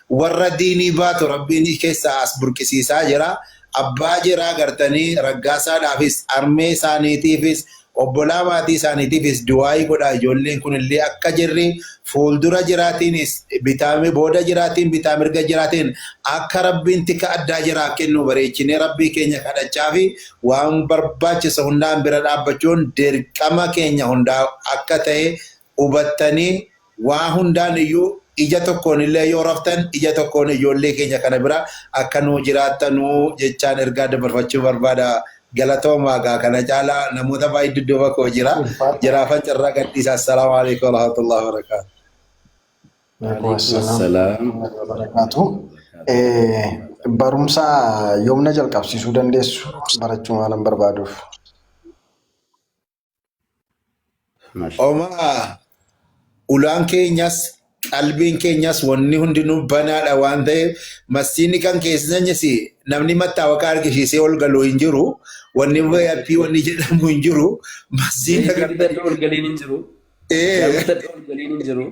Warra diinii baatu Rabbiin keessaa as burqisiisaa jira. Abbaa jiraa gartanii Raggaasaadhaafis, armee isaaniitiifis, obbolaa maatii isaaniitiifis du'aayii godhaa. Ijoolleen kunillee akka jirri fuuldura jiraatiinis bitaa booda jiraatiin bitaa mirga jiraatiin akka Rabbiin tika addaa jiraaf kennu bareechinee Rabbii keenya kadhachaa fi waan barbaachisa hundaan bira dhaabbachuun dirqama keenya hundaa akka ta'e hubattanii waa hundaan iyyuu ija tokkoon illee yoo raftan ija tokkoon ijoollee keenya kana bira akka nuu jiraattanuu jechaan ergaa dabarfachuu barbaada. Galatoomaa gaa kana caalaa namoota baay'ee dudduuba koo jira. Jiraafan carraa gadhiisa. Assalaamu alaikum warahmatullahi wabarakatuh. Waalaikum assalaam wabarakaatu. Barumsa yoomna jalqabsiisuu dandeessu barachuu waanan barbaaduuf. Omaa ulaan keenyas qalbiin keenyas wanni hundinuu banaadha waan ta'eef masjiidni kan keessanyis namni mattaawaqaa argisiisee ol galu hin jiru. Wanni VIP wanni jedhamu hin jiru. Masjiida Zayitii bitadhu ol galiin hin jiru. Bishaan bitadhu ol galiin hin jiru.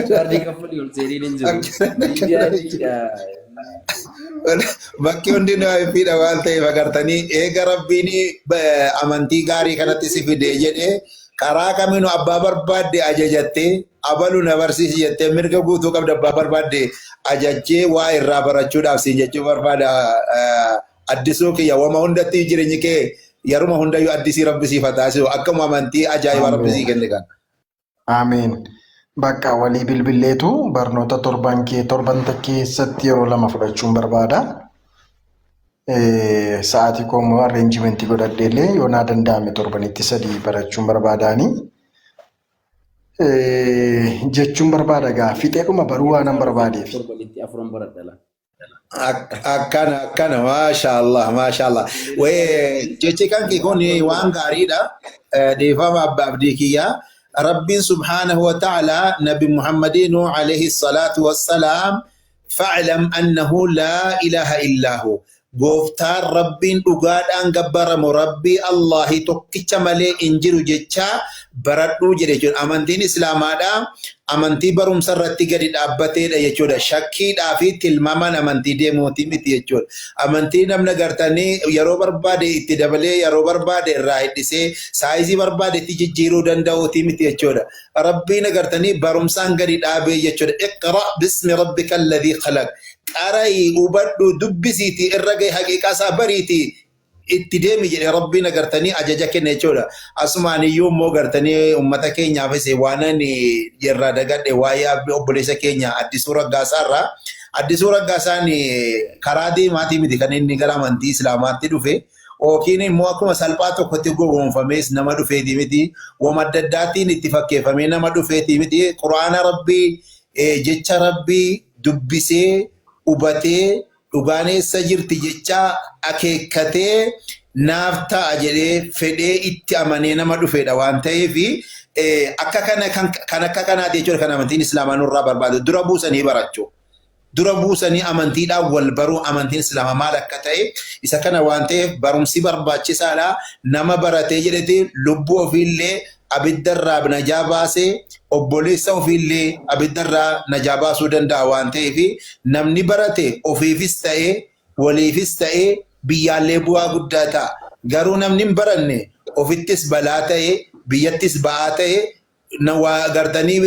Kaardii kaffalii ol seeniin hin jiru. Akkana VIP dha. Bakki hundinuu VIP dha waan ta'eef agartanii eega Rabbiin amantii gaarii kanatti si fide jedhee karaa kamiinuu abbaa barbaadde ajajattee abalu na barsiisi jettee mirga guutuu qabda abbaa barbaadde ajajjee waa irraa barachuudhaaf siin jechuu barbaada. Addisuu kiyya wama hundatti jireenyi kee yeruma hundayyuu addisii rabbi siif haa taasisu akkuma amantii ajaa'ibaa rabbi sii kenne kana. Ameen. Bakka walii bilbilleetu barnoota torban kee torban keessatti yeroo lama fudhachuun barbaada. Sa'aatii koo immoo arreenjimentii godhadheellee yoo naa danda'ame torbanitti sadii barachuun barbaadaani. Jechuun barbaada gaa fixeedhuma baruu waanan barbaadeef. Torbanitti afuran baradha laa. Akkana akkana maashaallah maashaallah. Wee jechi kan kee kun waan gaariidha. Dhiifama abbaa abdii kiyyaa. Rabbiin subhaanahu wa ta'ala Nabi Muhammadiinu alayhi salaatu wassalaam fa'lam annahu laa ilaaha illaahu. Gooftaan Rabbiin dhugaadhaan gabbaramu Rabbii Allaahi tokkicha malee hin jiru jechaa baradhuu jedhe jechuudha. Amantiin Islaamaadhaa amantii barumsa irratti gadi dhaabbateedha jechuudha. Shakkiidhaa fi tilmaamaan amantii deemuutii miti jechuudha. Amantii namni agartanii yeroo barbaade itti dabalee yeroo barbaade irraa hidhisee saayizii barbaade itti jijjiiruu danda'uutii miti jechuudha. Rabbiin agartanii barumsaan gadi dhaabee jechuudha. Iqra bismi rabbika alladhii khalaq. Qara'i, hubadhu, dubbisiitii irra gahi haqiiqaa isaa bariitii itti deemi jedhe Rabbiin agartanii ajaja kenne jechuudha. Asumaan iyyuu immoo gartanii uummata keenyaafis waan ani irraa dagadhe waa'ee obboleessa keenya Addisuu Raggaasaa irraa. Addisuu Raggaasaan karaa deemaatii miti kan inni gara amantii Islaamaatti dhufe. Yookiin immoo akkuma salphaa tokkotti gowwoomfamees nama dhufeetii miti. Wama adda addaatiin itti fakkeeffamee nama dhufeetii miti. Quraana Rabbii jecha Rabbii dubbisee, hubatee, dhugaan eessa jirti jechaa akeekkatee naaf ta'a jedhee fedhee itti amanee nama dhufeedha waan ta'eef akka kana kan akka kanaati jechuudha kan amantiin Islaamaa nurraa barbaadu dura buusanii barachuu. Dura buusanii amantiidhaan wal baruu amantiin Islaamaa maal akka ta'e isa kana waan ta'eef barumsi barbaachisaadha. Nama baratee jedheti lubbuu ofiillee abidda irraa najaa baasee obboleessa ofiillee abidda irraa najaa baasuu danda'a waan ta'eef namni barate ofiifis ta'ee waliifis ta'ee biyyaallee bu'aa guddaa ta'a. Garuu namni hin baranne ofittis balaa ta'ee biyyattis ba'aa ta'ee waa gartanii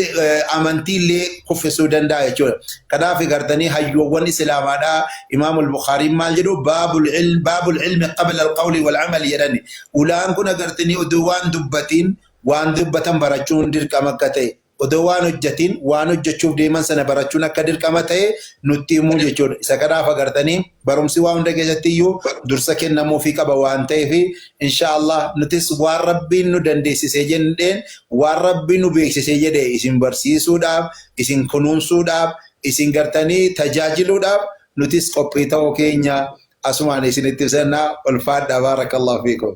amantiillee kuffisuu danda'a jechuudha. Kanaaf gartanii hayyoowwan Islaamaadhaa Imaamul Bukhaariin maal jedhu baabul ilm baabul ilmi qabla alqawli wal amali jedhani. Ulaan kun agartanii odoo waan dubbatiin waan dubbatan barachuun dirqama akka ta'e odoo waan hojjatiin waan hojjechuuf deeman sana barachuun akka dirqama ta'e nutti himuu jechuudha. Isa kanaaf agartanii barumsi waa hunda keessatti iyyuu dursa kennamuufii qaba waan ta'eef insha Allah nutis waan Rabbiin nu dandeessisee jenneen waan Rabbiin nu beeksisee jedhe isin barsiisuudhaaf isin kunuunsuudhaaf isin gartanii tajaajiluudhaaf nutis qophii ta'uu keenya asumaan isinitti ibsanna. Ulfaadha, baarakallahu fiikum.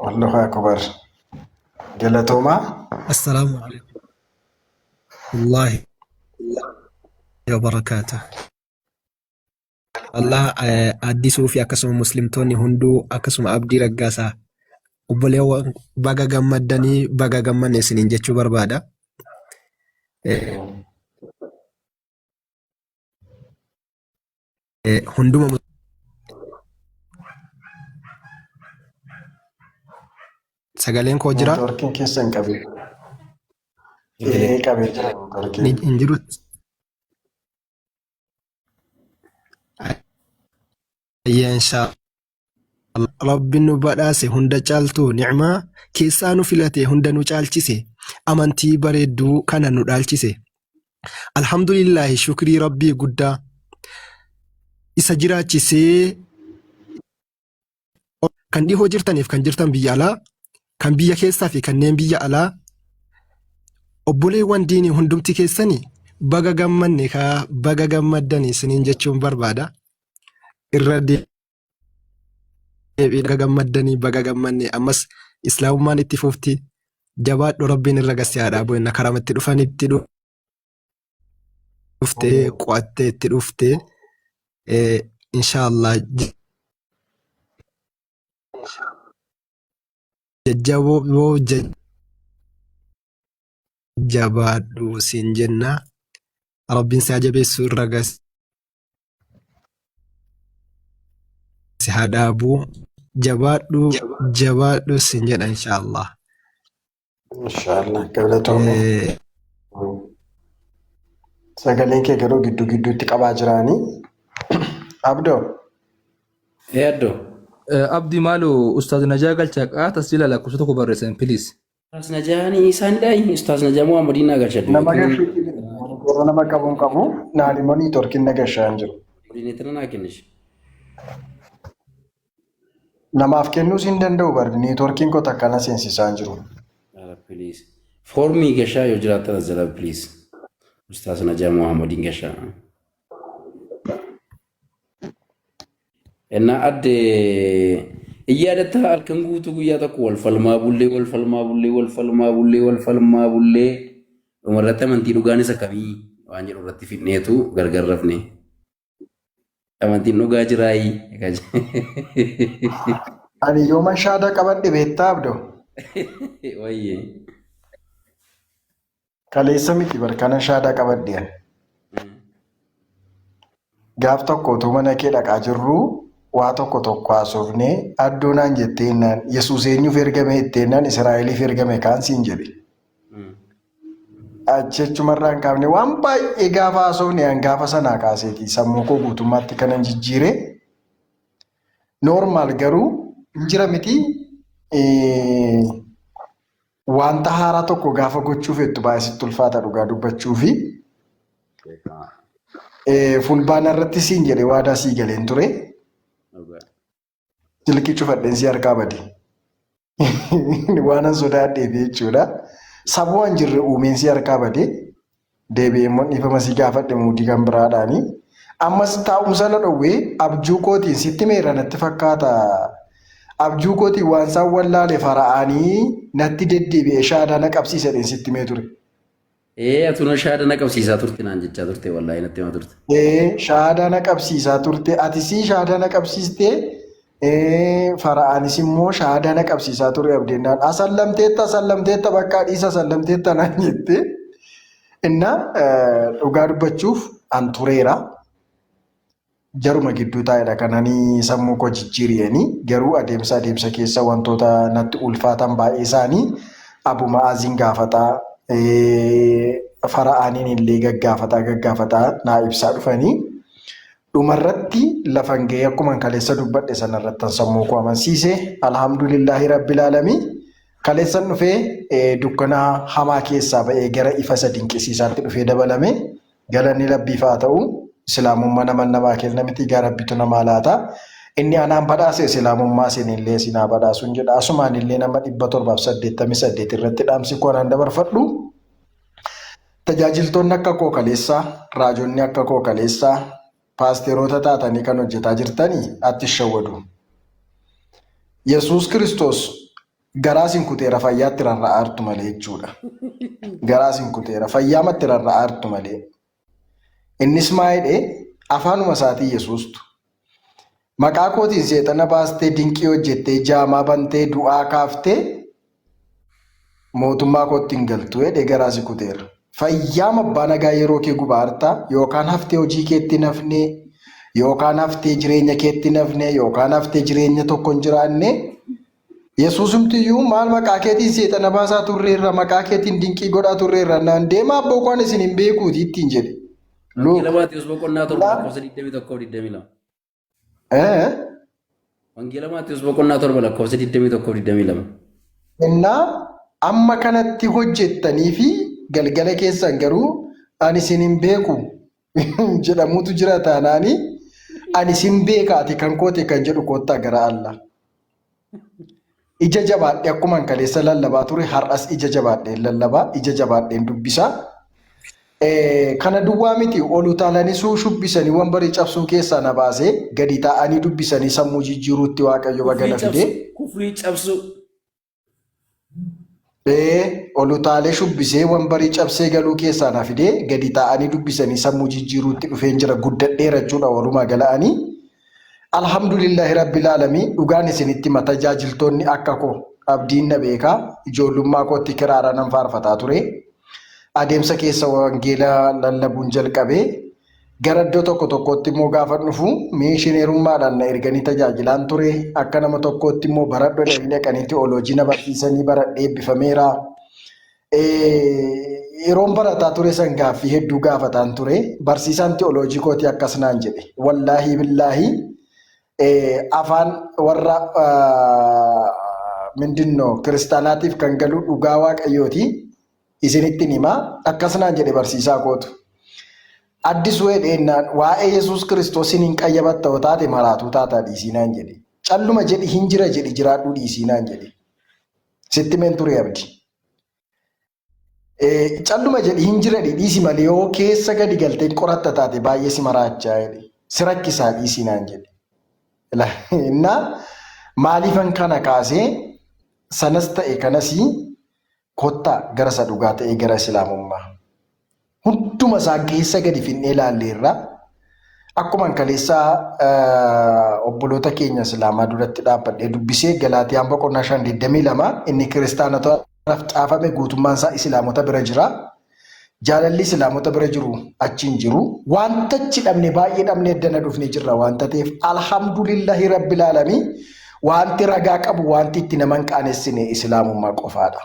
Allahu akbar. Galatoomaa. Assalaamu alaikum warahmatullahi wabarakaatuh. Allah Addisuu fi akkasuma muslimtoonni hunduu akkasuma Abdii Raggaasaa obboleewwan baga gammaddanii baga gammanne isiniin jechuu barbaada. Hunduma sagaleen koo jira. Neetwoorkiin keessa hin qabee. Ee qabee jira neetwoorkiin. Hin jiru. Ayya inshaa Rabbiin nu badhaase hunda caaltu ni'maa keessaa nu filate hunda nu caalchise amantii bareedduu kana nu dhaalchise. Alhamdulillaahi shukrii Rabbii guddaa isa jiraachisee kan dhihoo jirtaniif kan jirtan biyya alaa kan biyya keessaa fi kanneen biyya alaa obboleewwan diinii hundumti keessani baga gammanne kaa baga gammaddani isiniin jechuun barbaada. Irra deebiin baga gammaddanii baga gammanne ammas islaamummaan itti fufti jabaadhu rabbiin irra gassi haa dhaabu inna karaa itti dhufanitti dhuftee qo'attee itti dhuftee inshaallah jajjaboo jabaadhu siin jenna rabbiin si haa jabeessu irra gassi haa dhaabu jabaadhu jabaadhu siin jedha inshaallah. Inshaallah galatoomii. Sagaleen kee garuu gidduu gidduutti qabaa jiraanii. Abdoo. Ee addoo. Abdi maalo Ustaaz Najaa galcha qaata sila lakkoofsa tokko barreessan please. Ustaaz Najaan isaanidha. Ustaaz Najaa Muhammadiin naa galchadhu. Nama gashuu warra nama qabuun qabu naan immoo niitoorkiin na gashaa hin jiru. Koordineetara naa kennish. Namaaf kennuus hin danda'u bari niitoorkiin koo takka na seensisaa hin jiru. Please. Foormii gashaa yoo jiraattan as jala please. Ustaaz Najaa Muhammadiin gashaa. Ennaa adde iyyaadatta halkan guutuu guyyaa tokko wal falmaa bullee wal falmaa bullee wal falmaa bullee wal falmaa bullee dhumarratti amantii dhugaan isa kamii waan jedhu irratti fidneetu gargar rafne. Amantiin dhugaa jiraayii. Ani yooman shaada qabadhe beektaa Abdoo? Wayyee. Kaleessa miti bar kanan shaadaa qabadhe ani. Gaaf tokko utuu mana kee dhaqaa jirruu waa tokko tokko haasofnee addoo naan jettee jennaan Yesuus eenyuuf ergame jettee jennaan Israa'eliif ergame kaan siin jedhe. Achi achumarraa hin kaafne waan baay'ee gaafa haasofne an gaafa sanaa kaaseeti sammuu koo guutummaatti kanan jijjiire. Normal garuu hin jira miti wanta haaraa tokko gaafa gochuu feettu baay'ee sitti ulfaata dhugaa dubbachuu fi fulbaana irratti siin jedhe waadaa sii galeen ture. Silkii cufadheen si harkaa bade. Waanan sodaadheef jechuudha. Saboo hin jirre uumeen si harkaa bade. Deebi'ee immoo dhiifama si gaafadhe muudii kan biraadhaani. Ammas taa'umsa na dhowwee abjuu kootiin sitti meera natti fakkaata. Abjuu kootiin waan isaan wallaale fara'aanii natti deddeebi'ee shaadaa na qabsiisadheen sitti mee ture. Ee atuna shaada na qabsiisaa turte naan jechaa turte wallaahi natti himaa turte. Ee shaadaa na qabsiisaa turte atisii shaadaa na qabsiistee ee fara'aanis immoo shaadaa na qabsiisaa ture abdeennaan asallamteetta asallamteetta bakka dhiisa asallamteetta naan jette. Inna dhugaa dubbachuuf an tureera. Jaruma gidduu taa'edha kan ani sammuu koo jijjiiriyanii garuu adeemsa adeemsa keessa wantoota natti ulfaatan baay'ee isaanii abuma aziin gaafataa fara'aaniin illee gaggaafataa gaggaafataa naa ibsaa dhufanii dhumarratti lafan ga'ee akkuma kaleessa dubbadhe sanarratti sammuu koo amansiise alhamdulillaahi rabbil aalamiin kaleessan dhufee dukkana hamaa keessaa ba'ee gara ifa isa dinqisiisaatti dhufee dabalame. Galanni Rabbiif haa ta'u. Islaamummaa nama namaa kenna miti egaa Rabbitu namaa laata. Inni anaan badhaase Islaamummaa isinillee isin haa badhaasuun jedha. Asumaan illee nama 788 irratti dhaamsi koo anaan dabarfadhu. Tajaajiltoonni akka koo kaleessaa, raajonni akka koo kaleessaa, paasteroota taatanii kan hojjetaa jirtanii atti shawwadu. Yesuus Kiristoos garaa isin kuteera fayyaatti rarra'aa jirtu malee jechuudha. Garaa isin kuteera fayyaamatti rarra'aa jirtu malee. Innis maa jedhee afaanuma isaatii Yesuustu. Maqaa kootiin seexana baastee dinqii hojjettee jaamaa bantee du'aa kaaftee mootummaa kootti hin galtu jedhee garaa si kuteera. Fayyaama abbaa nagaa yeroo kee gubaa hartaa yookaan haftee hojii keetti nafnee Yookaan haftee jireenya keetti hin hafne, yookaan haftee jireenya tokko hin jiraanne. Yesuusumtiyyuu maal maqaa keetiin seexana baasaa turreerra, maqaa keetiin dinqii godhaa turreerra naan deemaa abboo koo ani isin hin beekuuti ittiin jedhe. Luuk. Wangeela Maatiyus boqonnaa 7 lakkoofsa 21 fi 22. Eh? Wangeela Maatiyus boqonnaa 7 lakkoofsa 21 fi 22. Innaa amma kanatti hojjettanii fi galgala keessan garuu ani isin hin beeku jedhamuutu jira taanaani ani sin beeka ati kan koote kan jedhu koottaa gara Allah. Ija jabaadhee akkuman kaleessa lallabaa ture har'as ija jabaadheen lallabaa ija jabaadheen dubbisaa. Kana duwwaa miti ol utaalanii shubbisanii wambarii cabsuu keessaa na baasee gadi taa'anii dubbisanii sammuu jijjiiruutti Waaqayyo baga Kufrii na fidee. cabsu, kufrii cabsu. Ee, ol utaalee shubbisee wambarii cabsee galuu keessaa na fidee gadi taa'anii dubbisanii sammuu jijjiiruutti dhufeen jira guddadheera jechuudha walumaa gala'anii. Alhamdulillahi Rabbil Aalamiin dhugaan isinitti hima tajaajiltoonni akka koo abdiin na beeka ijoollummaa kootti kiraara nan faarfataa ture. Adeemsa keessa wangeela lallabuun jalqabe. Gara iddoo tokko tokkootti immoo gaafa dhufu miishineerummaadhaan na erganii tajaajilaan ture. Akka nama tokkootti immoo baradhu jedhanii dhaqanii ti'ooloojii na barsiisanii baradhee eebbifameera. Yeroon barataa ture san gaaffii hedduu gaafataan ture. Barsiisaan ti'ooloojii kootii akkas naan jedhe. Wallaahii billaahii afaan warra mindinno kiristaanaatiif kan galu dhugaa waaqayyooti. Isinittin hima. Akkas naan jedhe barsiisaa kootu. Addisuu jedheennaan waa'ee Yesuus Kiristoosiin hin qayyabatta yoo taate maraatuu taataa dhiisii naan jedhe. Calluma jedhi hin jira jedhi jiraadhuu dhiisii naan jedhe. Sitti himeen ture abdi. Calluma jedhi hin jira dhiisi malee yoo keessa gadi galtee qoratta taate baay'ee si maraachaa jedhe. Si rakkisaa dhiisii naan jedhe. Innaa maaliifan kana kaasee sanas ta'e kanasii kottaa gara isa dhugaa ta'ee gara Islaamummaa. Hunduma isaa keessa gadi finnee ilaalleerra. Akkuman kaleessaa obboloota keenya Islaamaa duratti dhaabbadhee dubbisee Galaatiyaan boqonnaa 5:22 inni kiristaanotaaf caafame guutummaan isaa Islaamota bira jira. Jaalalli Islaamota bira jiru achi hin jiru. Wanta achi dhabne baay'ee dhabne eddana dhufne jirra wanta ta'eef alhamdulillahi rabbil aalamiin wanti ragaa qabu wanti itti nama hin qaanessine Islaamummaa qofaadha.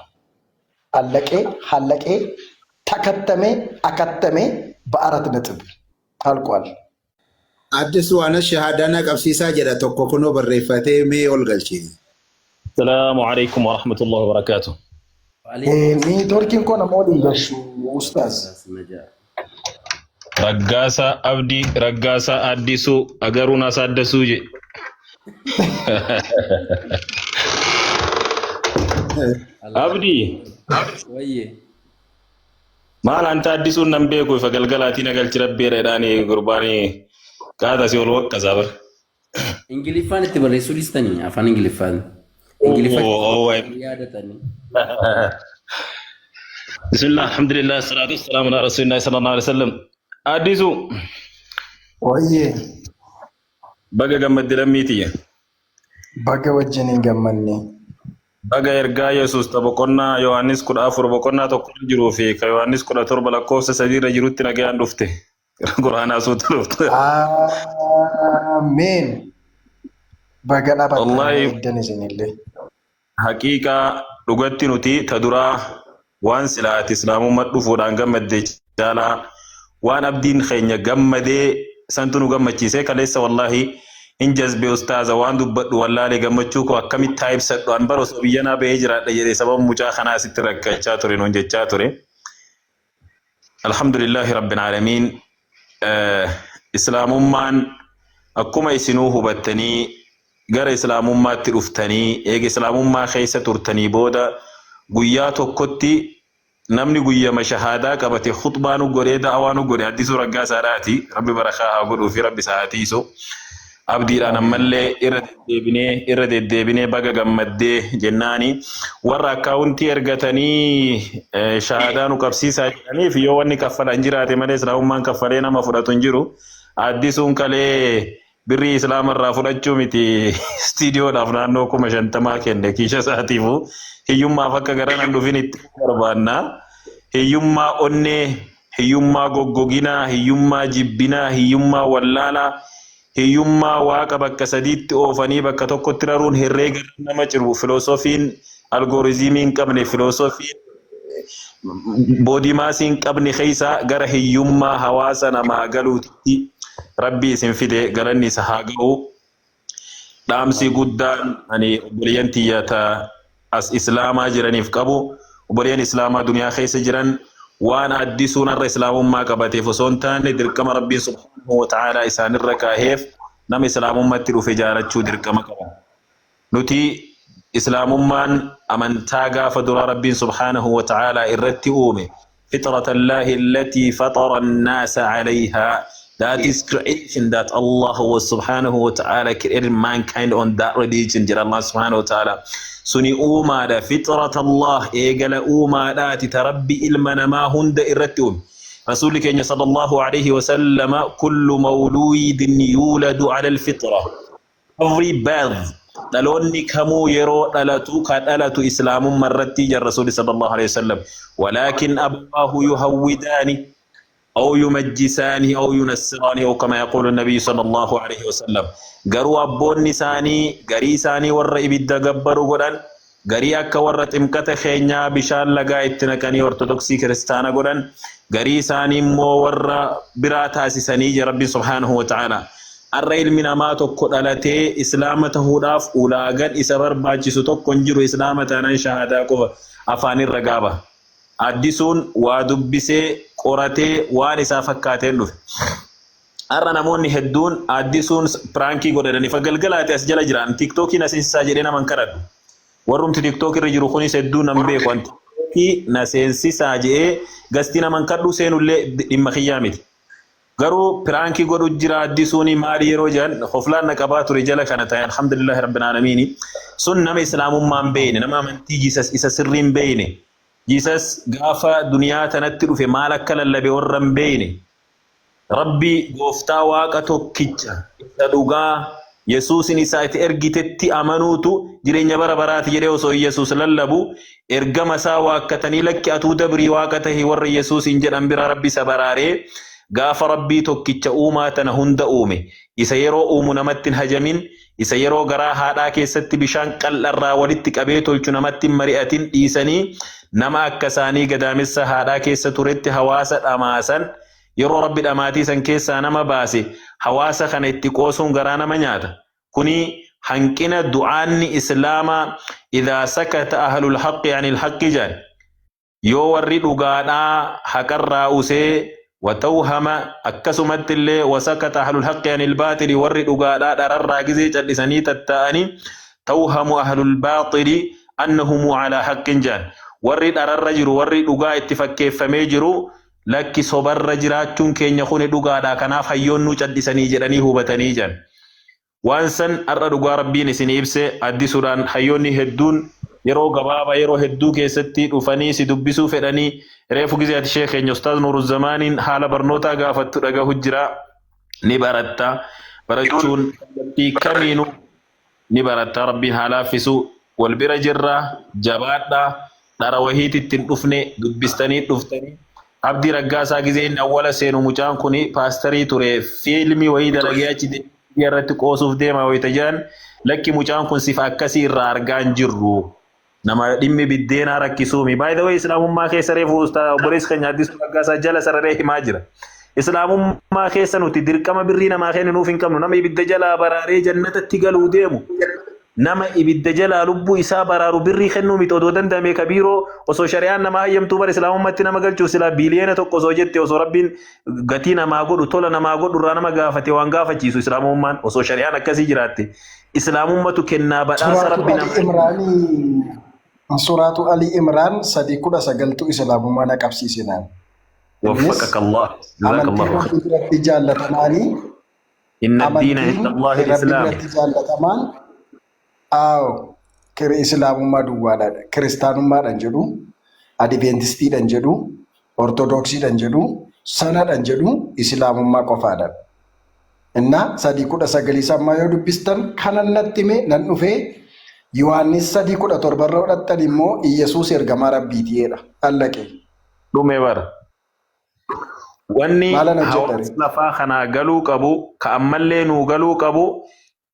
Allaqee hallaqee takattamee akattamee ba'arat naxib alqoal. Addisu ana shahaadaa na qabsiisaa jedha tokko kunoo barreeffatee mee ol galchi. Salaamu alaikum wa rahmatullahi wa barakaatuh. Niitoorkiin koo nama waliin gashu ustaaz. Raggaasaa Abdii Raggaasaa Addisuu Agaruun Asaaddasuu je. Abdii Wayye. maal anta Addisuun nan beeku ifa galgalaatii na galchi rabbeera jedhaani gurbaani qaata si ol waqqasaa bara. Ingiliffaan itti barreessuu dhiistanii afaan Ingiliffaan. Ingiliffa Oh, oh, yaadatanii. Bismillah, alhamdulillah, salatu wassalamu ala rasulillah sallallahu alaihi wasallam. Addisuu Wayyee baga gammadde lammii tiyya. baga wajjin hin gammanne. Baga ergaa Yesuus ta boqonnaa Yohaannis 14 boqonnaa 1 irra jiruu fi ka Yohaannis 17 lakkoofsa 3 irra jirutti nagayaan dhufte. Quraanaa suuta dhufte. Ameen. Baga dhaabbattanii Wallaahi eegdan isinillee. haqiiqaa dhugatti nuti ta duraa waan silaa ati islaamummaa dhufuudhaan gammadde caalaa waan abdiin keenya gammadee santu nu gammachiise kaleessa wallaahi hin jazbe ustaaza waan dubbadhu wallaalee gammachuu koo akkamitti haa ibsadhu an bara osoo biyyanaa bahee jiraadha jedhee sababa mucaa kanaa sitti rakkachaa ture nuun jechaa ture. Alhamdulillahi rabbil aalamiin islaamummaan akkuma isinuu hubattanii gara islaamummaatti dhuftanii eega islaamummaa keessa turtanii booda guyyaa tokkotti namni guyyama shahaadaa qabate khuxbaa nu godhee da'awaa nu godhe Addisuu Raggaasaadhaati. Rabbi barakaa haa godhuu fi Rabbi isaa haa tiisu. Abdiidhaan ammallee irra deddeebinee irra deddeebinee baga gammaddee jennaani warra akkaawuntii ergatanii shahaadaa nu qabsiisaa jedhaniif yoo wanni kaffalan jiraate malee islaamummaan kaffalee nama fudhatu hin jiru. Addisuun kalee Birrii Islaama irraa fudhachuu miti istiidiyoodhaaf naannoo 50,000 kenne kiisha isaatiifu hiyyummaaf akka gara nan dhufin itti barbaanna. Hiyyummaa onnee, hiyyummaa goggoginaa, hiyyummaa jibbinaa, hiyyummaa wallaalaa. Hiyyummaa Waaqa bakka sadiitti oofanii bakka tokkotti raruun herreega irra nama ciru filoosofiin algooriziimii hin qabne filoosofiin boodimaasii hin qabne keessa gara hiyyummaa hawaasa namaa galuutitti Rabbi isin fide galanni isa haa ga'u. Dhaamsi guddaan ani obboleeyyan tiyya ta as islaamaa jiraniif qabu obboleeyyan islaamaa duniyaa keessa jiran waan addisuun har'a islaamummaa qabateef osoo hin taane dirqama Rabbiin subhaanahu wa ta'aalaa isaanirra kaaheef nama islaamummatti dhufe jaalachuu dirqama qaban. Nuti Islaamummaan amantaa gaafa duraa Rabbiin subhaanahu wa ta'aalaa irratti uume fixrata Allaahi allatii faxara annaasa calayhaa that is creation that Allah was subhaanahu wa ta'ala created mankind on that religion jedha Allah subhaanahu wa ta'ala suni uumaadha fixrata Allah eegala uumaadhaati ta Rabbi ilma namaa hunda irratti uume Rasuulli keenya sallallahu alayhi wa sallama kullu mawluudin yuuladu ala alfitra Every birth, dhaloonni kamuu yeroo dhalatu ka dhalatu islaamumma irratti jedhan Rasuulli sallallahu alaihi wasallam. Walaakin abawaahu yuhawwidaani aw yumajjisaani aw yunassiraani aw kama yaquulu nabiyyu sallallahu alaihi wasallam. Garuu abboonni isaanii garii isaanii warra ibidda gabbaru godhan, garii akka warra ximqata keenyaa bishaan lagaa itti naqanii ortodoksii kiristaana godhan, garii isaanii immoo warra biraa taasisanii jedha Rabbiin subhaanahu wa ta'ala. Arra ilmi namaa tokko dhalatee islaama tahuudhaaf ulaagan isa barbaachisu tokko hin jiru islaama taanan shahaadaa qofa afaanin ragaa baha. Addisuun waa dubbisee qoratee waan isaa fakkaateen dhufe. Arra namoonni hedduun Addisuun piraankii godhadhani fa galgalaati as jala jira an tiiktookii na seensisaa jedhee nama hin kadhadhu. Warrumti tiktok irra jiru kunis hedduu nan beeku an tiktokii na seensisaa je'ee gastii nama hin kadhu seenullee dhimma kiyyaa miti. Garuu piraankii godhu jira addisuuni maali yeroo jedhan koflaan na qabaa ture jala kana ta'e alhamdulillahi rabbil aalamiini. Sun nama islaamummaa hin beekne nama amantii Jesus isa sirrii hin beekne. Jesus gaafa duniyaa tanatti dhufe maal akka lallabe warra hin beekne. Rabbi gooftaa waaqa tokkicha isa dhugaa Yesuusin isa ati ergitetti amanuutu jireenya bara baraati jedhee osoo Yesuus lallabu ergama isaa waakkatanii lakki atuu dabrii waaqa tahi warra Yesuusin jedhan biraa Rabbi isa baraaree gaafa Rabbii tokkicha uumaa tana hunda uume isa yeroo uumu namatti hin hajamin isa yeroo garaa haadhaa keessatti bishaan qal'arraa walitti qabee tolchu namatti hin mari'atin dhiisanii nama akka isaanii gadaamessa haadhaa keessa turetti hawaasa dhamaasan Yeroo Rabbi dhamaatii san keessaa nama baase hawaasa kana itti qoosuun garaa nama nyaata. Kuni hanqina du'aanni Islaamaa idhaa sakata ahlul haqqi anil haqqi jedhan. Yoo warri dhugaadhaa haqarraa usee watawhama akkasumatti illee wasakata ahlul haqqi anil baaxili warri dhugaadhaa dhararraa gizee callisanii tattaa'anii tawhamu ahlul baaxili annahumu alaa haqqin jedhan. Warri dhararra jiru warri dhugaa itti fakkeeffamee jiru Lakki sobarra jiraachuun keenya kuni dhugaadha kanaaf hayyoonnuu callisanii jedhanii hubatanii jedhan. Waan san har'a dhugaa Rabbiin isinii ibse addisuudhaan hayyoonni hedduun yeroo gabaabaa yeroo hedduu keessatti dhufanii si dubbisuu fedhanii reefu gizee ati sheekh keenya Ustaaz Nuuruzzamaaniin haala barnootaa gaafattu dhagahu jira ni baratta barachuun kallattii kamiinuu ni baratta rabbiin haa laaffisu wal bira jirra jabaadha dhara wahiiti itti hin dhufne dubbistanii dhuftanii abdii raggaasaa gizee inni awwala seenu mucaan kun paastarii ture fiilmii wayii dalagee achi deemee irratti qoosuuf deema wayita jedhan lakki mucaan kun sifa akkasii irraa argaa hin jirru Nama dhimmi biddeenaa rakkisuumi. By the way, Islaamummaa keessa reefu obboleessi keenya Addisuu Raggaasaa jala sararee himaa jira. Islaamummaa keessa nuti dirqama birrii namaa kenninuuf hin qabnu. Nama ibidda jalaa baraaree jannatatti galuu deemu. Nama ibidda jalaa lubbuu isaa baraaru birrii kennuu miti odoo danda'ame ka biiroo osoo shari'aan nama hayyamtuu bara islaamummaatti nama galchuuf silaa biiliyoona 1 osoo jette osoo rabbiin gatii namaa godhu tola namaa godhu irraa nama gaafate waan gaafachiisu islaamummaan osoo shari'aan akkasii jiraatte Islaamummatu kennaa badhaasa Suraatu Rabbi Ali namaa Imraanii Suraatu Ali Imraan 3:19tu Islaamummaa na qabsiise naan. Innis Waffaqaka Allah. amantiin Jazakallahu Rabbi khair. biratti jaallatamaanii Inna diina amantiin inda Allahi Rabbi al-Islaam. biratti jaallatamaan aawo kiri Islaamummaa duwwaadha. Kiristaanummaadhaan jedhu, Adiventistiidhaan jedhu, Ortodoksiidhaan jedhu, sanadhaan jedhu Islaamummaa qofaadha. Innaa 3:19 isa ammaa yoo dubbistan kanan natti hime nan dhufee Yohaannis 3:17 irra hodhattan immoo Iyyasuus ergamaa Rabbiiti jedha. Allaqe. Dhume bara. Wanni Maalan hojjedha hawaasa ree? lafaa kanaa galuu qabu, ka ammallee nuu galuu qabu,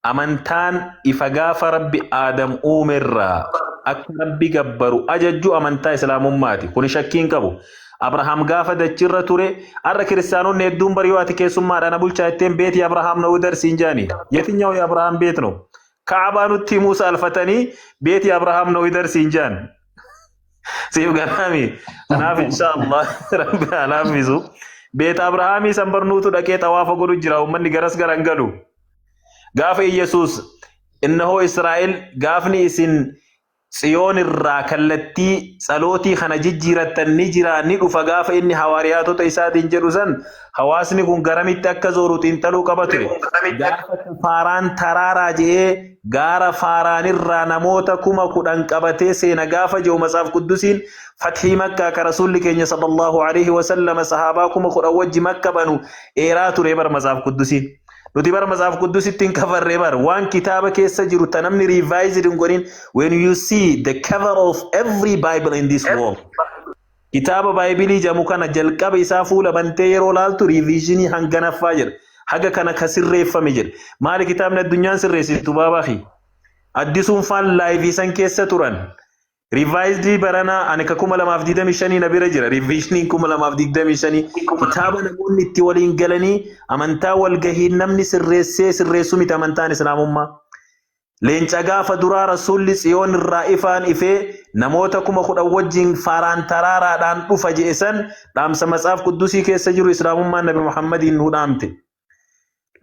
amantaan ifa gaafa Rabbi Aadam uumerraa akka Rabbi gabbaru ajajju amantaa Islaamummaati. Kuni shakkii hin qabu. Abrahaam gaafa dachirra ture, har'a kiristaanonni hedduun bar yoo ati keessummaadha na bulchaa jetteen beetii Abrahaam ነው ደርስ እንጃኒ የትኛው የአብርሃም ቤት ነው? Ka'abaa nutti himuu saalfatanii beetii Abrahaam ነው ይደርስ እንጃን siif ganaami. Kanaaf inshaallah Rabbi haa laaffisu. Beeta Abrahaamii san barnuutu dhaqee xawaafa godhu jira. Uummanni garas garan galu. Gaafa Iyyasuus innahoo Israa'el gaafni isin Tsiyoon irraa kallattii tsalootii kana jijjiirattan ni jira, ni dhufa gaafa inni hawaariyaatota isaatiin jedhu san hawaasni kun garamitti akka zooru xiinxaluu qaba ture. Gaafa Faaraan taraaraa je'ee gaara Faaraanirraa namoota 10,000 qabatee seena gaafa jiru Matsaaf Quddusiin fathii Makkaa ka Rasuulli keenya sallallahu alaihi wasallam sahaabaa 10,000 wajji Makka banu eeraa ture bar Matsaaf Quddusiin. Nuti bara Matsaaf Quddusitti hin kafarree bar waan kitaaba keessa jiru ta namni revised hin godhin. When you see the cover of every Bible in this world, kitaaba Baayibilii jedhamu kana jalqaba isaa fuula bantee yeroo laaltu revisionii hanganaffaa jedha. Haga kana ka sirreeffame jedha. Maali kitaabni addunyaan sirreessitu baabaafi? Addisuun faan liveii san keessa turan. Revised baranaa ani ka 2025 na bira jira. Revisioniin 2025 kitaaba namoonni itti waliin galanii amantaa walgahiin namni sirreessee sirreessuu miti amantaan Islaamummaa. Leenca gaafa duraa Rasuulli Tsiyoon irraa ifaan ifee namoota 10,000 wajjin Faaraan taraaraadhaan dhufa je'e san dhaamsa Matsaaf Quddusii keessa jiru Islaamummaan Nabi Muhammadiin nuu dhaamte.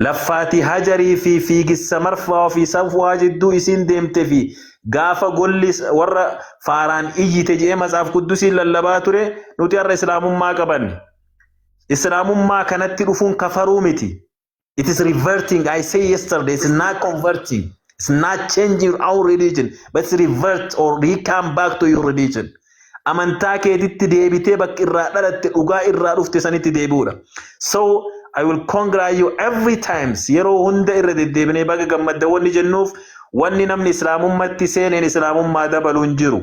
Laffaatii Hajarii fi fiigissa Marfaa fi Safwaa jidduu isiin deemte fi gaafa golli warra Faaraan iyyite je'ee Matsaaf Quddusiin lallabaa ture nuti har'a Islaamummaa qabanne. Islaamummaa kanatti dhufuun kafaruu miti. It is reverting. I say yesterday, it's not converting. It's not changing our religion, but it's revert or re-come back to your religion. Amantaa keetitti deebitee bakka irraa dhalatte, dhugaa irraa dhufte sanitti deebi'uudha. So I will congratulate you every times, yeroo hunda irra deddeebinee baga gammadda wanni jennuuf, wanni namni Islaamummaatti seeneen Islaamummaa dabalu hin jiru.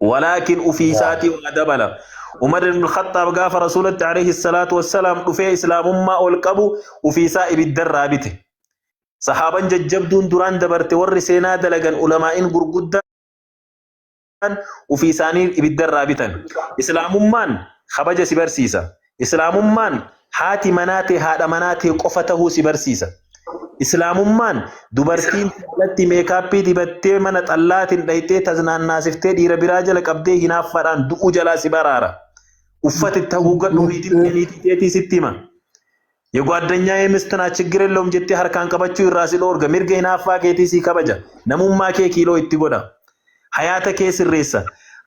Walaakin ufii isaatii waa dabala. Umar ibn Khattaab gaafa Rasuulatti alayhi salaatu wassalaam dhufee Islaamummaa ol qabu ufii isaa ibiddarraa bite. Sahaaban jajjabduun duraan dabarte, warri seenaa dalagan, ulamaa'in gurguddaan ufii isaanii ibiddarraa bitan. Islaamummaan kabaja si barsiisa. Islaamummaan haati manaa ta'e haadha manaa ta'e qofa tahuu si barsiisa. Islaamummaan dubartiin alatti makeupii dibattee mana xallaatiin dhayxee taznaannaasiftee dhiira biraa jala qabdee hinaaffaadhaan du'uu jalaa si baraara. Uffati itti haguuggadhu niitii teetii sitti hima. የጓደኛዬ ሚስት ናት ችግር የለውም jettee harkaan qabachuu irraa si dhoorga. Mirga hinaaffaa keetii si kabaja. Namummaa kee kiiloo itti godha. Hayaata kee sirreessa.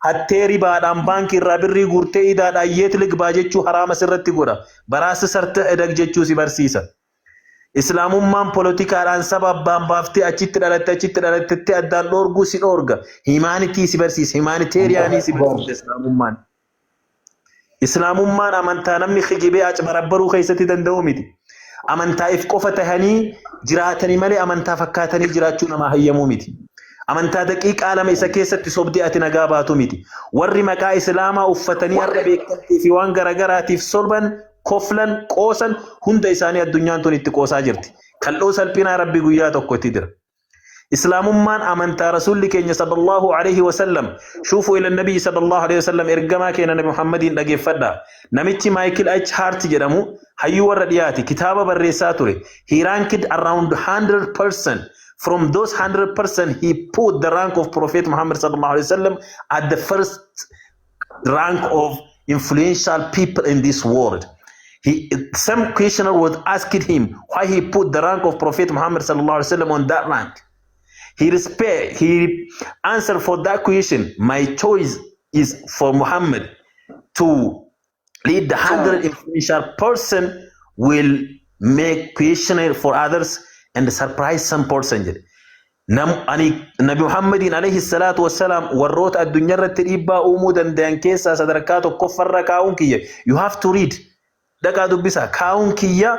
Hattee ribaadhaan baankii irraa birrii guurtee idaadhaan የት ልግባ jechuu haraama sirratti godha. Baraasa sarta edag jechuu si barsiisa. Islaamummaan poolotikaadhaan saba abbaan baaftee achitti dhalattetti addaan dhoorguu si dhoorga. Humanity si barsiisa. Humanitarianii si barsiisa Islaamummaan. Islaamummaan amantaa namni kijibee acbarabbaruu keessatti danda'u miti. Amantaa if qofa tahanii jiraatanii malee amantaa fakkaatanii jiraachuu namaa hayyamuu miti. Amantaa daqiiqaa 2 isa keessatti sobdee ati nagaa baatu miti. Warri maqaa Islaamaa uffatanii har'a beekamtii fi waan garagaraatiif solban, koflan, qoosan hunda isaanii addunyaan tun itti qoosaa jirti. Kal'oo salphinaa Rabbi guyyaa tokko itti dira. Islaamummaan amantaa Rasuulli keenya sallallahu alaihi wasallam, شوفوا إلى النبي صلى الله عليه وسلم, ergamaa keenya Nabi Muhammadiin dhageeffadha. Namichi Michael H. Hart jedhamu hayyuu warra dhiyaati, kitaaba barreessaa ture. He ranked around 100%. From those 100%, he put the rank of Prophet Muhammad sallallahu alaihi wasallam at the first rank of influential people in this world. Some questioner was asking him why he put the rank of Prophet Muhammad sallallahu alaihi wasallam on that rank. He answered for that question, "My choice is for Muhammad to lead the 100 influential person will make questionnaire for others and surprise some person," jedhe. Nam ani Nabi Muhammadiin alayhi salaatu wassalaam warroota addunyaa irratti dhiibbaa uumuu danda'an keessaa sadarkaa tokkoffarra kaa'uun kiyya. You have to read. Dhaqaa dubbisa. Kaa'uun kiyya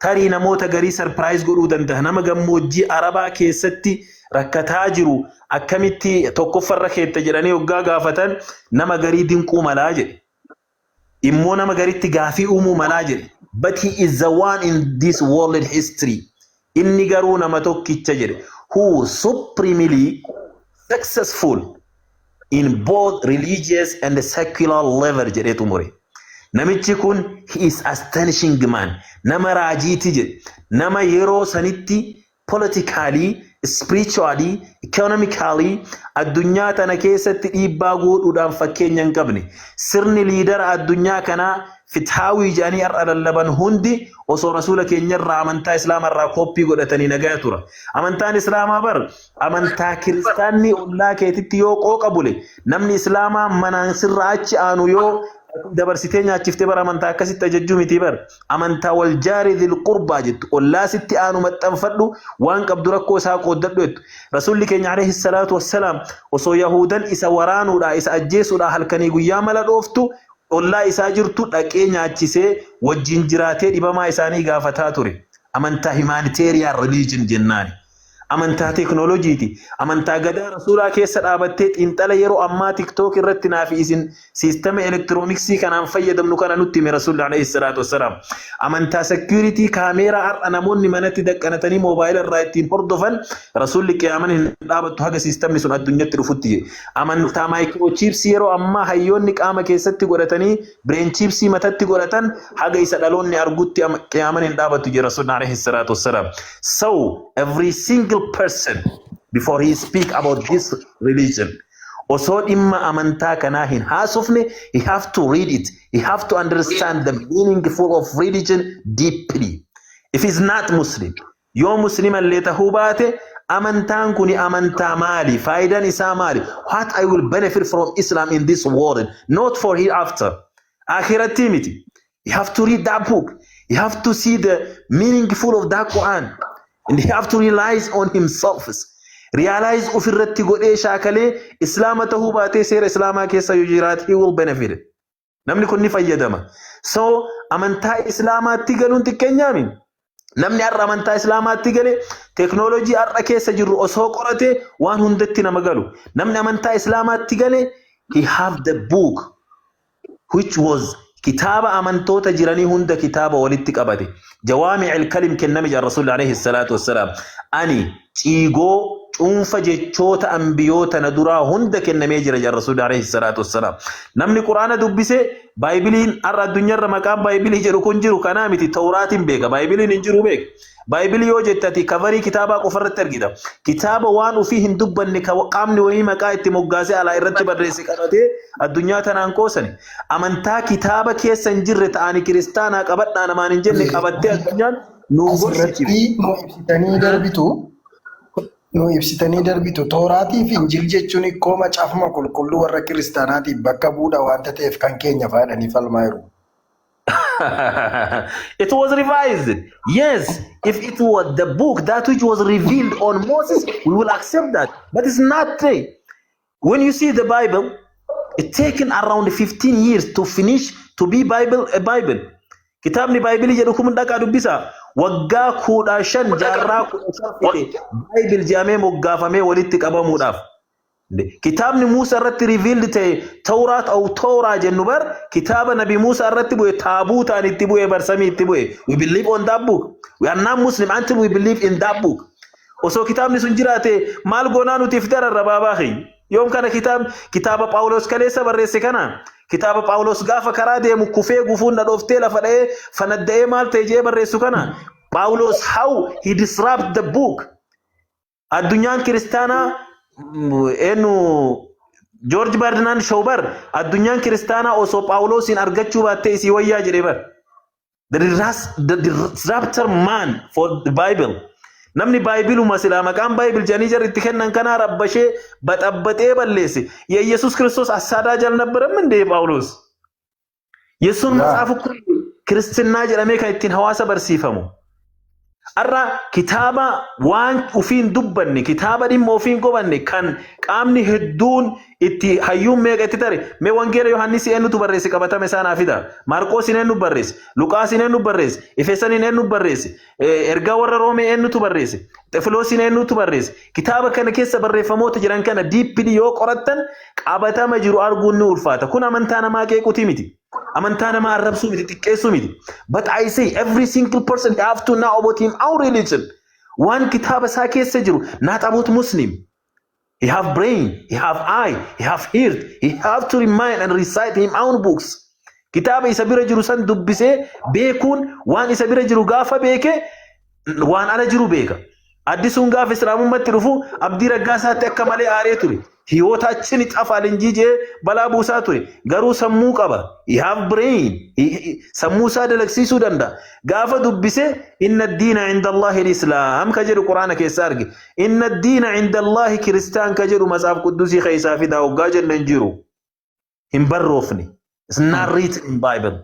tarii namoota garii surprise godhuu danda'a. Nama gammoojjii Arabaa keessatti rakkataa jiru akkamitti tokkoffarra keetta jedhanii hoggaa gaafatan nama garii dinquu malaa jedhe. Immoo nama garitti gaafii uumuu malaa jedhe. But he is the one in this world history. Inni garuu nama tokkicha jedhe. Who supremely successful in both religious and secular level jedhee xumure. Namichi kun, he is astonishing man. Nama raajiiti jedhe. Nama yeroo sanitti politically, spiritually, economically addunyaa tana keessatti dhiibbaa godhuudhaan fakkeenya hin qabne. Sirni leader addunyaa kanaa fithaawii jedhanii har'a lallaban hundi osoo Rasuula keenyarraa, amantaa Islaamarraa kooppii godhatanii nagaa tura. Amantaan Islaamaa bar amantaa kiristaanni ollaa keetitti yoo qooqa bule, namni Islaamaa manaan sirra achi aanu yoo dabarsitee nyaachiftee, bara amantaa akkasitti ajajjuu miti bar. Amantaa والجار ذي القربى jettu, ollaa sitti aanu maxxanfadhu, waan qabdu rakkoo isaa qooddadhu jettu. Rasuulli keenya عليه الصلاة والسلام osoo Yahudan isa waraanuudha, isa ajjeesuudha halkanii guyyaa mala dhooftu, ollaa isaa jirtu dhaqee nyaachisee, wajjin jiraatee, dhibamaa isaanii gaafataa ture. Amantaa humanitarian religion jennaani. Amantaa teeknooloojiiti. Amantaa gadaa Rasuulaa keessa dhaabattee xiinxala yeroo ammaa TikTok irratti naafi isin siistama elektirooniksii kanaan fayyadamnu kana nutti hime Rasuulli عليه الصلاة والسلام. Amantaa security kaameeraa har'a namoonni manatti daqqanatanii moobaayila irraa ittiin hordofan, Rasuulli qiyaaman hin dhaabattu haga siistamni sun addunyatti dhufutti. Amantaa microchipsii yeroo ammaa hayyoonni qaama keessatti godhatanii, brain chipsii matatti godhatan, haga isa dhaloonni argutti qiyaaman hin dhaabattu jedhe Rasuulli عليه الصلاة والسلام. So every single person, before he speak about this religion, osoo dhimma amantaa kanaa hin haasofne, he have to read it, he have to understand the meaningful of religion deeply. If he's not Muslim, yoo Muslima illee tahuu baate, amantaan kuni amantaa maali? Faayidaan isaa maali? What I will benefit from Islam in this world, not for hereafter, akhiratti miti. You have to read that book, you have to see the meaningful of that Quran, and he have to realize on himself, realize ofirratti godhee shaakalee, Islaama tahuu baatee seera Islaamaa keessa yoo jiraate, he will benefit. Namni kun ni fayyadama. So amantaa Islaamaatti galuun xiqqeenyaami. Namni har'a amantaa Islaamaatti gale teeknooloojii har'a keessa jirru osoo qorate waan hundatti nama galu. Namni amantaa Islaamaatti gale, he have the book which was kitaaba amantoota jiranii hunda kitaaba walitti qabate. جوامع الكلم kenname jaa Rasuulli عليه الصلاة والسلام. Ani ciigoo cuunfa jechoota ambiyoota na duraa hunda kennamee jira jaa Rasuulli عليه الصلاة والسلام. Namni Quraana dubbise, Baaybiliin har'a addunyaarra maqaan Baaybilii jedhu kun jiru kanaa miti, Tawraatiin beeka. Baaybiliin hin jiru beeka. Baaybilii yoo jette ati coverii kitaabaa qofarratti argita. Kitaaba waan ofii hin dubbanne, qaamni wayii maqaa itti moggaasee alaa irratti barreesse qabatee addunyaa tanaan qoosani. Amantaa kitaaba keessa hin jirre ta'anii kiristaanaa qabadhaa namaan hin jenne qabattee addunyaan nuun gorsiti. Asirratti nu ibsitanii darbitu, Tooraatii fi Injil jechuun hikkoo Macaafuma Qulqulluu warra kiristaanaatiif bakka buudha waanta ta'eef kan keenya faadhanii falmaa jiru. It was revised. Yes, if it was the book that which was revealed on Moses, we will accept that. But it's not true. When you see the Bible, it taken around 15 years to finish to be Bible a Bible. Kitaabni Baaybilii jedhu kun dhaqaa dubbisa. Waggaa 15, jaarraa 15 fite Bible jedhamee moggaafamee walitti qabamuudhaaf. Kitaabni Muusaa irratti revealed ta'e, Tawraat aw Tooraa jennu bar, kitaaba Nabi Muusaa irratti bu'e, taabuutaan itti bu'e bar, samii itti bu'e. We believe on that book. We are not Muslim until we believe in that book. Osoo kitaabni sun jiraate maal goonaa nuti dararra baabaa keenya? Yoom kana kitaaba Phaawulos kaleessa barreesse kana, kitaaba Phaawulos gaafa karaa deemu kufee, gufuun na dhooftee, lafa dha'ee fanadda'ee maal ta'e jee barreessu kana, Phaawulos, how he disrupt the book. Addunyaan kiristaanaa eenyu, George Bernard Shaw bar, addunyaan kiristaanaa osoo Phaawulosin argachuu baattee isii wayyaa jedhee bar. The disruptor man for the Bible. Namni Baayibiluma silaa maqaan Bible jedhanii jarri itti kennan kanaa rabbashee baxabbaxee balleesse. የኢየሱስ ክርስቶስ አሳዳጅ አልነበረም እንዴ ጳውሎስ? የእሱን መጽሐፍ እኮ ክርስትና jedhamee kan ittiin hawaasa barsiifamu. Har'a kitaaba waan ufiin dubbanne, kitaaba dhimma ofiin qobanne, kan qaamni hedduun itti hayyuun meeqa itti tare. Mee Wangeela Yohaannis eenyutu barreesse? Qabatame isaa naa fida. Maarqoos eenyu barreesse? Luqaas eenyu barreesse? Efesooniin eenyu barreesse? Ergaa warra Roomee eenyutu barreesse? Xefiloosiin eenyutu barreesse? Kitaaba kana keessa barreeffamoota jiran kana deeply yoo qorattan qabatama jiru arguun ni ulfaata. Kun amantaa namaa qeequuti miti. Amantaa namaa arrabsuu miti, xiqqeessuu miti. But I say every single person have to know about him own religion. Waan kitaaba isaa keessa jiru, not about Muslim. He have brain, he have eye, he have ear, he have to remind and recite him own books. Kitaaba isa bira jiru san dubbisee beekuun, waan isa bira jiru gaafa beeke, waan ala jiru beeka. Addisuun gaafa Islaamummaatti dhufu Abdii Raggaasaatti akka malee aaree ture. ህይወታችን ይጠፋል እንጂ jee balaa buusaa ture. Garuu sammuu qaba. He have brain. Sammuu isaa dalagsiisuu danda'a. Gaafa dubbise إن الدين عند الله الإسلام ka jedhu Quraana keessa arge. إن الدين عند الله Kiristaan ka jedhu Matsaaf Quddusii keessaa fidaa hoggaa jenne hin jiru. Hin barroofne. It's not written in Bible.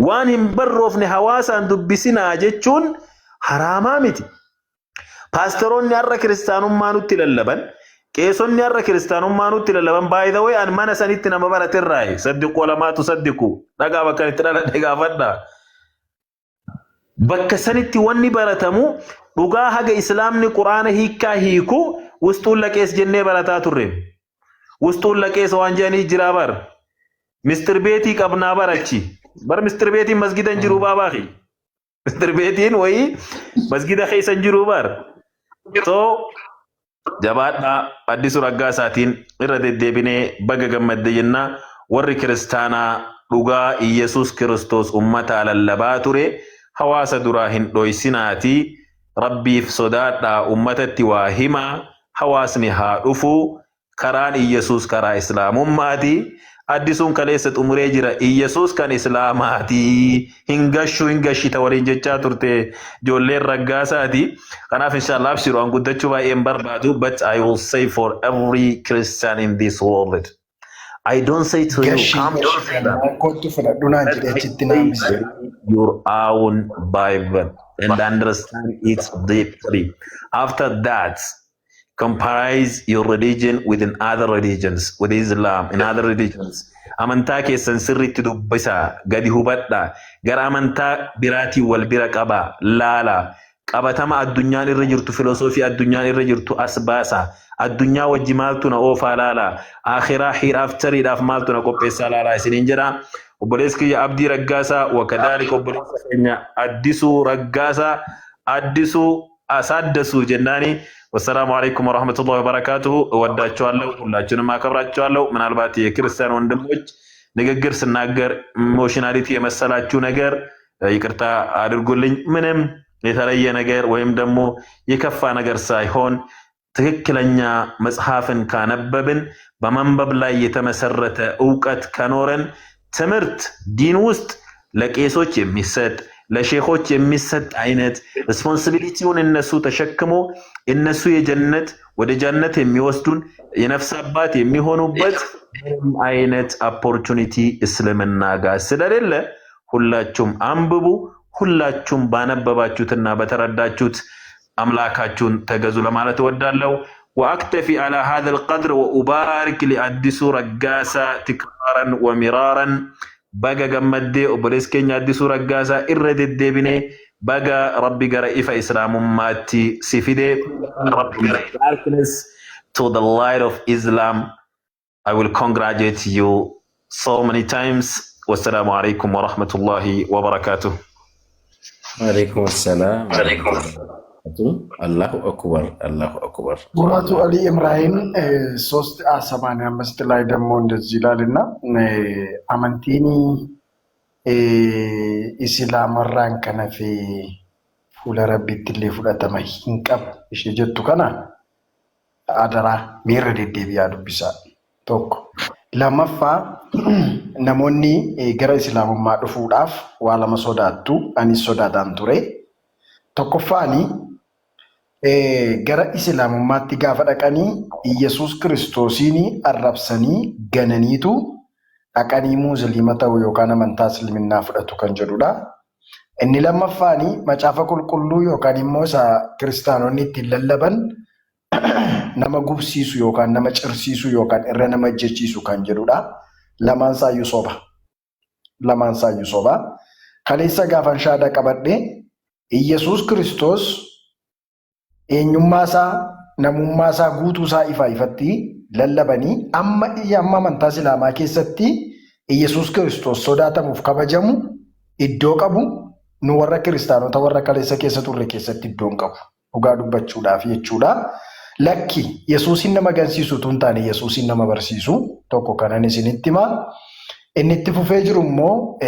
Waan hin barroofne hawaasaan dubbisinaa jechuun haraamaa miti. Paasteroonni har'a Kiristaanummaa nutti lallaban, qeesonni har'a Kiristaanummaa nutti lallaban, by the way, an mana sanitti nama baraterraayi. صدقوا ولا ما تصدقوا. Dhagaa bakka itti dhaladhe gaafadha. Bakka sanitti wanni baratamu dhugaa haga Islaamni Quraana hiikkaa hiiku ውስጡን ለቄስ jennee barataa turre. ውስጡን ለቄስ waan jedhanii jiraa bar. ምስጢር beetii qabnaa barachi. Bar ምስጢር beetiin masgida hin jiru baabaahi. ምስጢር beetiin wayii masgida keessa hin jiru bar. So jabaadhaa, Addisuu Raggaasaatiin irra deddeebinee baga gammadde jennaa. Warri Kiristaanaa dhugaa Iyesuus Kiristoos ummataa lallabaa ture hawaasa duraa hin dhoysinaatii, Rabbiif sodaadhaa, ummatatti waa himaa, hawaasni haa dhufu. Karaan Iyesuus karaa Islaamummaati. Addisuun kaleessa xumuree jira. Iyesuus kan Islaamaati. Hin gashu, hin gashita waliin jechaa turte ijoolleen Raggaasaati. Kanaaf inshallah abshiru, an guddachuu baay'een barbaadu, but I will say for every Christian in this world. I don't say to you, Gashii come to gashii kan kottu fudhadhu naan jedhe achitti naan bise. your own Bible and understand it deeply. After that, compare your religion with other religions, with Islam and other religions. Amantaa keessan sirriitti dubbisaa, gadi hubadhaa, gara amantaa biraatiin wal bira qabaa, laalaa. Qabatama addunyaan irra jirtu, filosoofii addunyaan irra jirtu as baasaa. Addunyaa wajji maaltu na oofaa laalaa. Akhiraa, hereafteriidhaaf maaltu na qopheessaa laalaa isiniin jedha. Obboleessi kiyya Abdii Raggaasaa, وكذلك obboleessa keenya Addisuu Raggaasaa, Addisuu አሳደሱ jennaani. والسلام عليكم ورحمة الله وبركاته። እወዳችኋለሁ፣ ሁላችሁንም አከብራችኋለሁ። ምናልባት የክርስቲያን ወንድሞች ንግግር ስናገር emotionality የመሰላችሁ ነገር ይቅርታ አድርጉልኝ። ምንም የተለየ ነገር ወይም ደግሞ የከፋ ነገር ሳይሆን ትክክለኛ መጽሐፍን ካነበብን፣ በማንበብ ላይ የተመሰረተ እውቀት ከኖረን፣ ትምህርት ዲን ውስጥ ለቄሶች የሚሰጥ፣ ለሼኾች የሚሰጥ አይነት responsibility ውን እነሱ ተሸክሞ እነሱ የጀነት ወደ ጀነት የሚወስዱን የነፍስ አባት የሚሆኑበት ምንም አይነት opportunity እስልምና ጋር ስለሌለ ሁላችሁም አንብቡ። ሁላችሁም ባነበባችሁትና በተረዳችሁት አምላካችሁን ተገዙ ለማለት እወዳለሁ። وأكتفي على هذا القدر وأبارك لأديسو رجاسا تكرارا ومرارا. Baga gammaddee, obboleessi keenya Addisuu Raggaasaa, irra deddeebinee baga Rabbi gara ifa Islaamummaatti si fide, from darkness to the light of Islam. I will congratulate you so many times. والسلام عليكم ورحمة الله وبركاته. وعليكم السلام ورحمة الله وبركاته. الله أكبر، الله أكبر። ሱረቱ አሊ ኢምራን 3:85 ላይ ደግሞ እንደዚህ ይላልና amantiin Islaamarraan kan hafe fuula Rabbiitti illee fudhatama hin qabu ishee jettu kana adaraa miirra deddeebi'aa dubbisaa. Tokko. Lammaffaa, namoonni gara Islaamummaa dhufuudhaaf waa lama sodaattu. Anis sodaataan ture. Tokkoffaani, gara Islaamummaatti gaafa dhaqanii Iyyasuus Kiristoosiin arrabsanii gananiitu dhaqanii Musliima ta'u yookaan amantaa Isliminnaa fudhatu kan jedhudha. Inni lammaffaani, Macaafa Qulqulluu yookaan immoo isa Kiristaanonni ittiin lallaban nama gubsiisu yookaan nama cirsiisu yookaan irra nama ejjechiisu kan jedhudha. Lamaan isaayyuu soba. Lamaan isaayyuu soba. Kaleessa gaafan shaada qabadhe Iyyasuus Kiristoos eenyummaa isaa, namummaa isaa guutuu isaa ifaa ifatti lallabanii amma amma amantaa Islaamaa keessatti Iyyasuus Kiristoos sodaatamuuf kabajamu iddoo qabu nu warra kiristaanota warra kaleessa keessa turre keessatti iddoo hin qabu. Dhugaa dubbachuudhaaf jechuudha. Lakki Yesuusin nama gansiisu utuu hin taane Yesuusin nama barsiisu tokko kanan isinitti hima. Inni itti fufee jiru immoo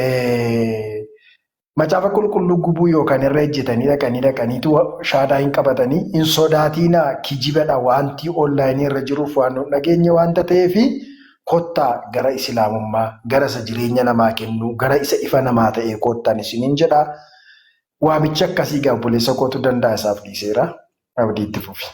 Macaafa Qulqulluu gubuu yookaan irra ejjetanii dhaqanii dhaqaniitu shaadaa hin qabatanii hin sodaatiinaa kijibadha waantii online irra jiruuf waan nu dhageenye waanta ta'eefi kottaa gara isilaamummaa gara isa jireenya namaa kennuu gara isa ifa namaa ta'ee kottaan isiniin jedha. Waamicha akkasii egaa obboleessa kootu danda'a isaaf dhiiseera. Abdii itti fufi.